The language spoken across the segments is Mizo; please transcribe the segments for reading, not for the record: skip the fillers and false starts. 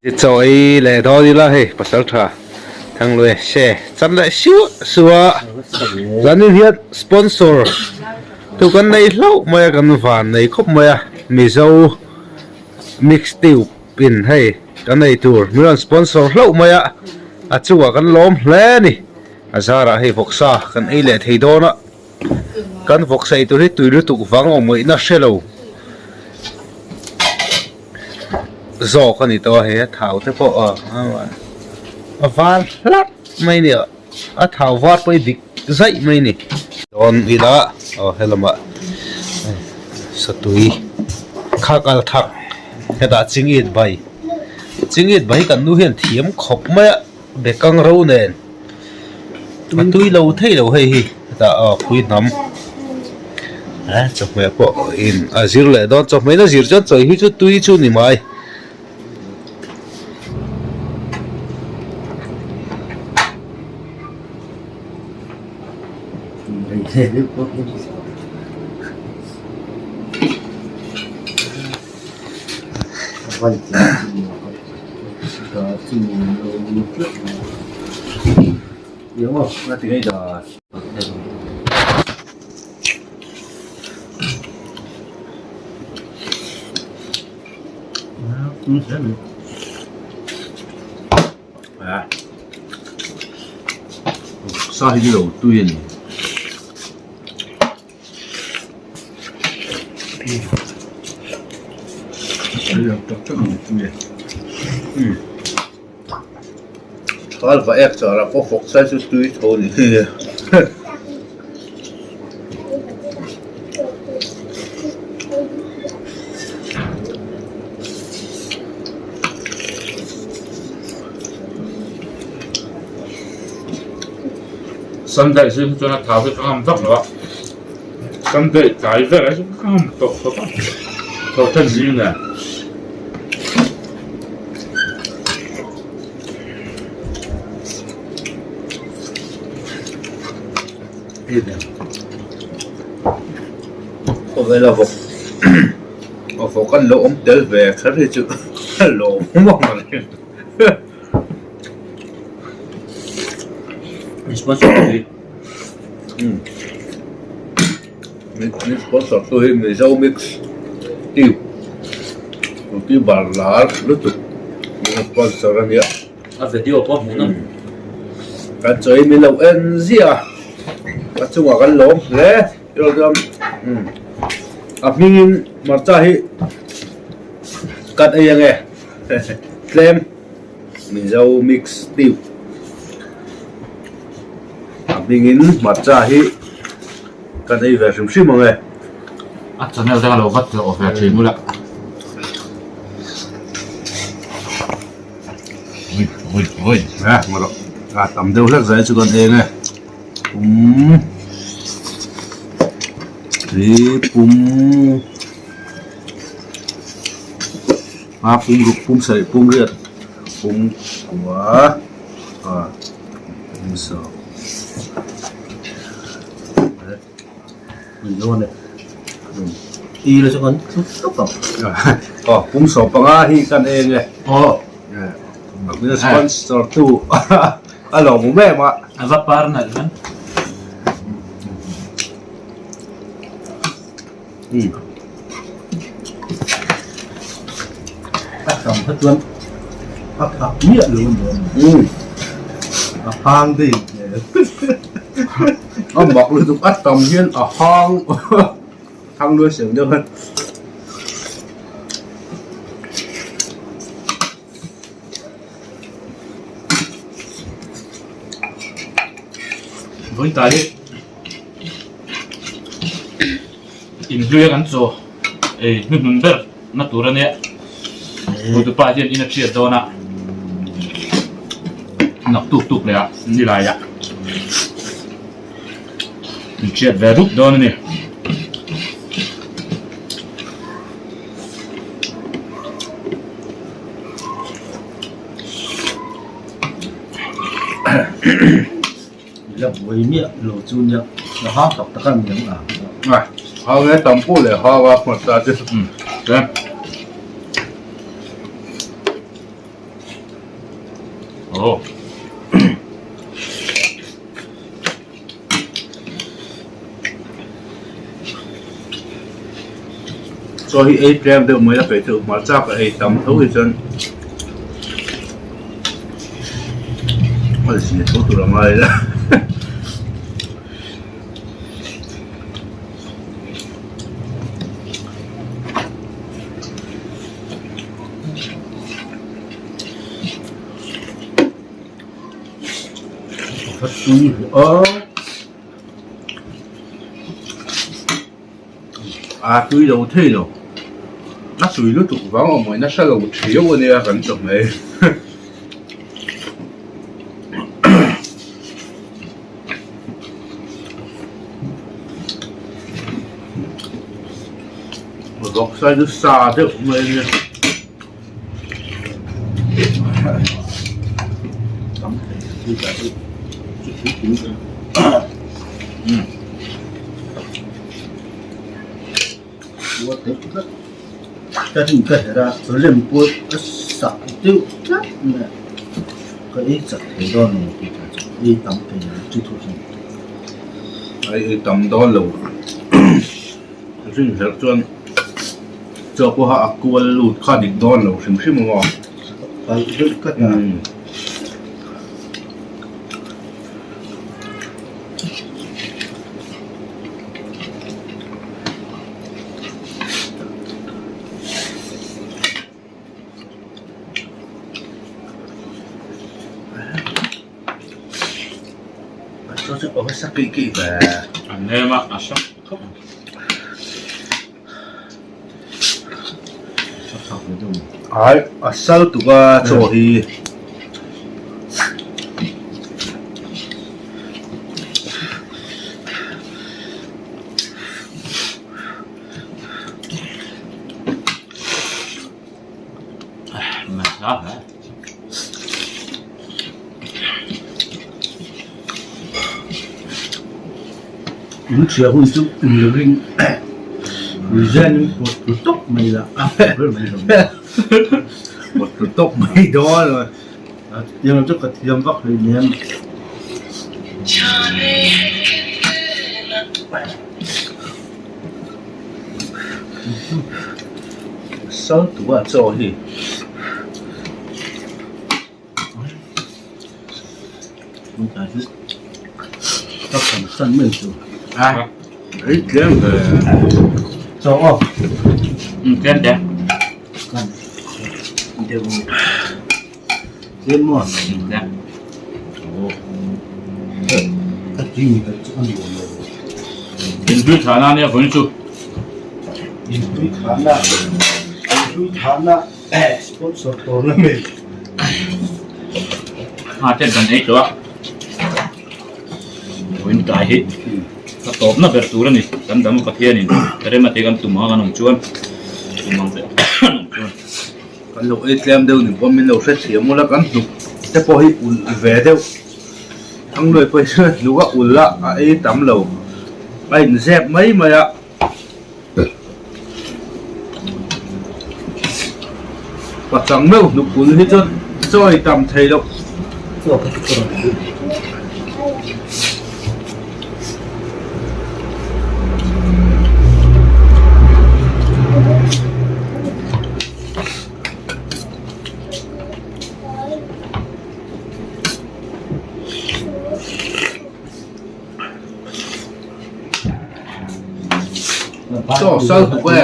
Chaw ei leh dawn ila hei Pasaltha Thangluai se chan leh siuh siuh a, zanin hian sponsor tu kan nei hlauh mai a, kan van nei khawp mai a, Mizo Mix Tube in hei kan ei tur min rawn sponsor hlauh mai a, a chungah kan lawm hle a ni, a zarah hei vawksa kan ei leh thei dawn a. Kan vawk saih tur hi tui lutuk vang awm ngaihna hre lo zawk a ni tawh a hei a thau te pawh a var hlarh mai a ni a thau var pawh hi dik zaih mai a ni. Dawn ila aw helamah satui kha kal thak hetah chingit bai chingit bai hi kan nu hian thiam khawp mai a. Bekang ro nen a tui lo thei lo hei hi hetah aw phui hnam eh chawhmeh pawh in a zir leh dawn chawhmeh in a zir chuan chawi hi chu tui chu ni mai. Sa hi lo tui a ni. Thal va ek char a pawh fawk sai chu tui tho ni Sunday zing chuan a thau hi ka ngam vak lo a. Sunday tlai vel ah hian ka ngam tawh khawp a, tho then zing nen. Khawvel a vawk a vawk an lo awm tel ve kher hi chu lawm awm ang reng. Min sponsor tu hi Mizo Mix Tube youtuber lar lutuk min sponsor a nia. A video pawh hmuh nawm. Kan chawi min lo en ziah a, a chungah kan lawm hle erawh chuan a hmingin hmarcha hi kan ei ange tlem. Mizo mix tube a hmingin hmarcha hi kan ei ve hrim hrim ang e. A channel te kha lo vat hlawh ve thin ula. Ui ui ui e ngaw rawh a tam deuh hlek zai chu kan eng e pum hi pum. A pum ruk pum sarih pum riat pum kua a pum sawm aw pum 15 hi kan eng e sponsor tu a lawm em a a va par nalh hian. A tam kha chuan a phak miah lo a ni a ni. A hang daih hmel. A mak lutuk a tam hian a hang hang luai siam deuh a. Vawi ta hi. Inhlui a kan chaw ei hnuhnun ber na tur a nia. Hotupa hian in a thiat dawn a, nak tuk tuk leh a nilai a in thiat ve rup dawn a ni. La buai miah lo chu nia la hang tak tak a ni ang a. A hang e tam pawh leh hang a hmasa te. Chuan Aw. Chaw hi ei tlem deuh mai a peih chu hmarcha ka ei tam tho hi chuan a zia tho tur a ngai la. A tui lo thei lo a tui lutuk vang awm mai nasa lo thiau a nia kan chawhmeh hi. Vawksa chu sa deuh mai a nia. Ei tam dawn lo rinhlelh chuan. Chaw pawha a kual lut kha dik dawn lo hrim hrim ang aw. A nem a, a hrang khawp ang. Ai a sal tuk a chaw hi. In chhia hun chu in ring resign in pawt tlu tawp mai la a ber mai lo pawt tlu tawp mai dawn lo a chutiang chu ka thiam vak hlei nem. Sal tua chaw hi. A ei tlem ve. Chaw aw. Tlem te. Tlem maw? Tlem. Inhlui thahna ania vawiin chu. Inhlui thahna, inhlui thahna sponsor tournament. A ten kan ei tawh a, vawiin tlai hi ka tawpna ber tur a ni. Kan dam Pathianin rem a tih kan tum ang an awm chuan tum ang te an awm chuan. Kan lo ei tlem deuh ni pawh min lo hrethiam ula kan hnuk te pawh hi ulh ve deuh. Thangluai pawh hi chuan hnuk a ulh a, a ei tam lo. A inzep mai mai a. Pachang meuh hnuk ulh hi chuan chaw ei tam thei loh. Chaw sal tuk e.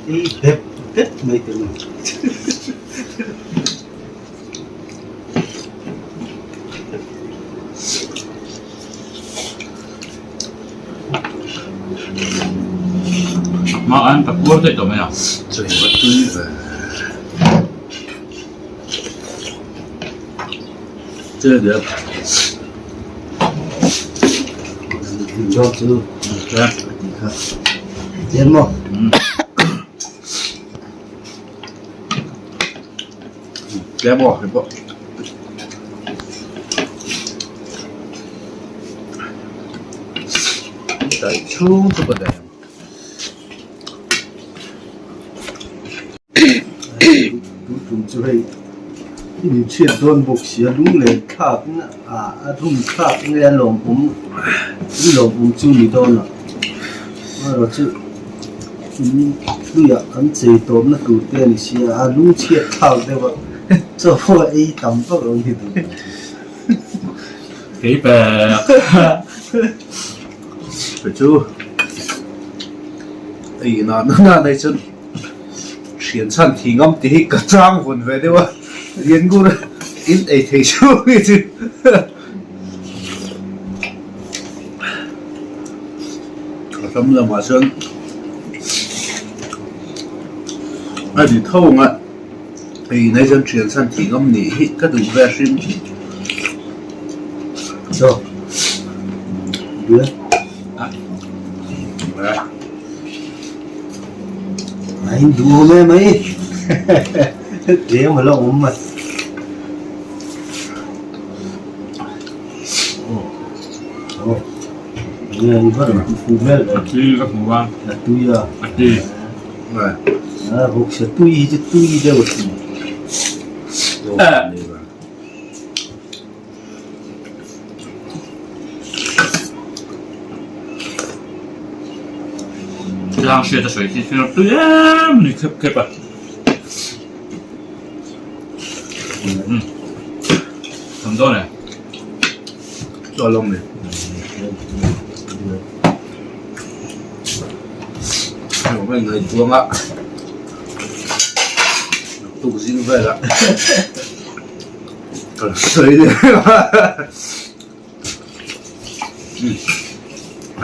Ei bep bep mai teh ang. Hma an ka puar daih tawh mai a. Chaw va tui ve. Che diak. Job chu ti kha. Chen maw? Tlem maw hei pawh. Daih chhung chu ka daih ang. Tun tum chu hei in chhiat dawn bawk sia lunglen thlak a rum thlak nge a lawmawm in lawmawm chu ni dawn a amaherawh chu in hluiah kan chei tawpna tur te a ni sia a lung chhiat thlak deuh a chaw pawh a ei tam vak lo ni duh lo. Keipek. Hei chu ei nana nana hi chuan thian chhan thih ngam tih hi ka chang vawn ve deuh a Liangur in ei thei chhung hi chu a ram lamah chuan a ri tho ang a ei nai chuan thian chhan thih ngam nih hi ka duh ve hrim. Chaw bia a in duh awm em mai tlem a la awm mai aw nge i va rawn ti fu hmel ve A tui ka hmu a. A tui a. A tui. A vawksa tui hi chu tui deuh a thin. Tlang hriat a sawi khi chu tui em ni khep khep a. Tham dawn e. Chaw lawng ni. Hei mai ngaihtuah a. Tuk zing velah. Ka sawi leh a.